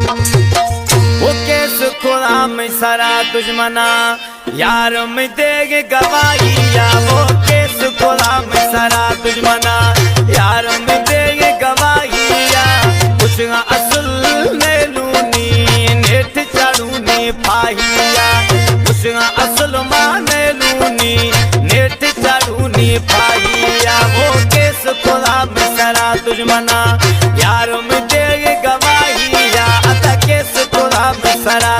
او کیس کھڑا مئے سرا دژمنا، یار مئے دیگ گواہی یا۔ او کیس کھڑا مئے سرا دژمنا، یار مئے دیگ گواہی یا۔ اشغا اصل نیلونی نیٹ چاڑونی پاہی یا۔ اشغا اصل ما نیلونی نیٹ چاڑونی پاہی یا۔ او کیس کھڑا مئے سرا دژمنا، یار مئے دیگ گواہی یا۔ ادا کیس کھڑا مئے سرا